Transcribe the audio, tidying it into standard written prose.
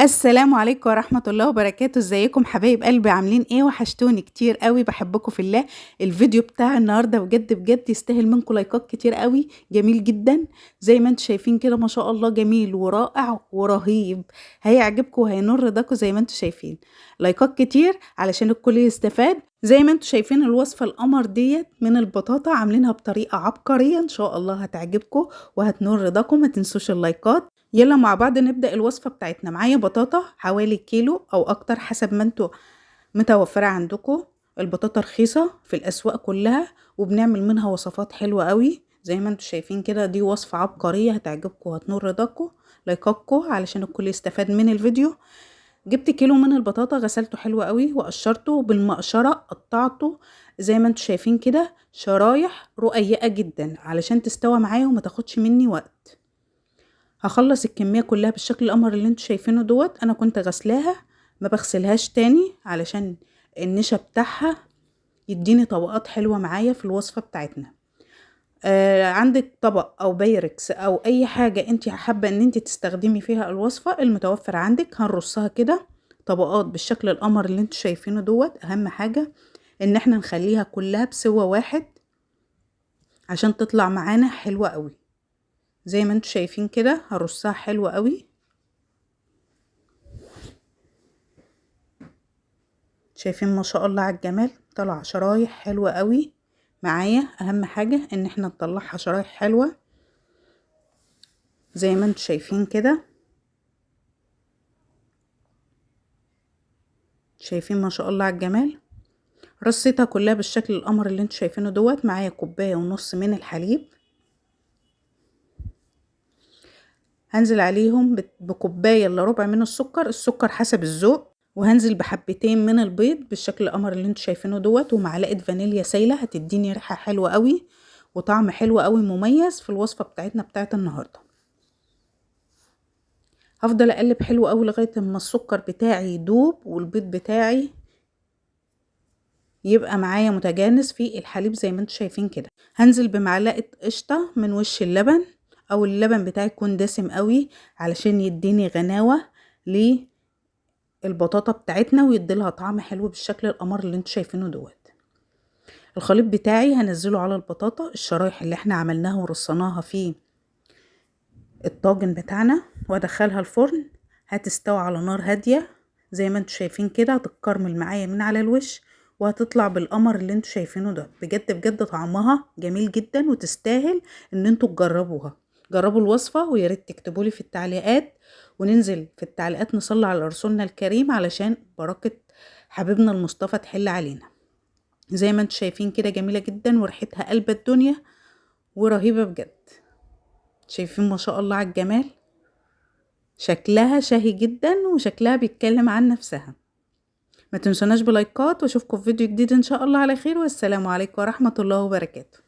السلام عليكم ورحمة الله وبركاته. ازيكم حبايب قلبي؟ عاملين ايه؟ وحشتوني كتير قوي، بحبكم في الله. الفيديو بتاع النهارده بجد بجد يستاهل منكم لايكات كتير قوي، جميل جدا زي ما انتم شايفين كده، ما شاء الله جميل ورائع ورهيب، هيعجبكم وهينور رضاكم زي ما انتم شايفين. لايكات كتير علشان الكل يستفاد. زي ما انتم شايفين الوصفة القمر ديت من البطاطا عاملينها بطريقة عبقرية، ان شاء الله هتعجبكم وهتنور رضاكم. ما تنسوش اللايكات. يلا مع بعض نبدأ الوصفة بتاعتنا. معايا بطاطا حوالي كيلو او اكتر حسب ما انتوا متوفرة عندكم. البطاطا رخيصة في الاسواق كلها وبنعمل منها وصفات حلوة قوي زي ما انتوا شايفين كده. دي وصفة عبقرية هتعجبكم وهتنور رضاكم. لايكاتكم علشان الكل يستفاد من الفيديو. جبت كيلو من البطاطا، غسلته حلو قوي وقشرته بالمقشرة، قطعته زي ما انتوا شايفين كده شرايح رقيقة جدا علشان تستوى معايا وما تاخدش مني وقت. هخلص الكمية كلها بالشكل القمر اللي انتوا شايفينه دوت. انا كنت غسلاها ما بغسلهاش تاني علشان النشا بتاعها يديني طبقات حلوة معايا في الوصفة بتاعتنا. عندك طبق او بايركس او اي حاجة انت حابة ان انت تستخدمي فيها الوصفة المتوفر عندك، هنرصها كده طبقات بالشكل القمر اللي انتوا شايفينه دوت. اهم حاجة ان احنا نخليها كلها بسوى واحد عشان تطلع معانا حلوة قوي. زي ما انتوا شايفين كده هرصها حلوة قوي. شايفين ما شاء الله على الجمال، طلع شرايح حلوة قوي معايا. اهم حاجة ان احنا نطلعها شرايح حلوة زي ما انتوا شايفين كده. شايفين ما شاء الله على الجمال. رصيتها كلها بالشكل القمر اللي انتوا شايفينه دوت. معايا كوباية ونص من الحليب، هنزل عليهم بكوباية الا ربع من السكر، السكر حسب الذوق، وهنزل بحبتين من البيض بالشكل القمر اللي انتوا شايفينه دوت، ومعلقة فانيليا سايلة هتديني ريحة حلوة قوي وطعم حلو قوي مميز في الوصفة بتاعتنا بتاعت النهاردة. هفضل اقلب حلو قوي لغاية اما السكر بتاعي يدوب والبيض بتاعي يبقى معايا متجانس في الحليب زي ما انتوا شايفين كده. هنزل بمعلقة قشطة من وش اللبن، او اللبن بتاعي يكون دسم قوي علشان يديني غناوة للبطاطا بتاعتنا ويديلها طعم حلو بالشكل القمر اللي انتوا شايفينه دوت. الخليط بتاعي هنزله على البطاطا، الشرايح اللي احنا عملناها ورصيناها في الطاجن بتاعنا، وادخلها الفرن. هتستوي على نار هادية زي ما انتوا شايفين كده، هتتكرمل معايا من على الوش وهتطلع بالقمر اللي انتوا شايفينه ده. بجد بجد طعمها جميل جدا وتستاهل ان انتوا تجربوها. جربوا الوصفة ويا ريت تكتبوا لي في التعليقات، وننزل في التعليقات نصلي على رسولنا الكريم علشان بركة حبيبنا المصطفى تحل علينا. زي ما انتوا شايفين كده جميلة جدا وريحتها قلب الدنيا ورهيبة بجد. شايفين ما شاء الله على الجمال، شكلها شهي جدا وشكلها بيتكلم عن نفسها. ما تنسوناش بلايكات، واشوفكم في فيديو جديد ان شاء الله على خير، والسلام عليكم ورحمة الله وبركاته.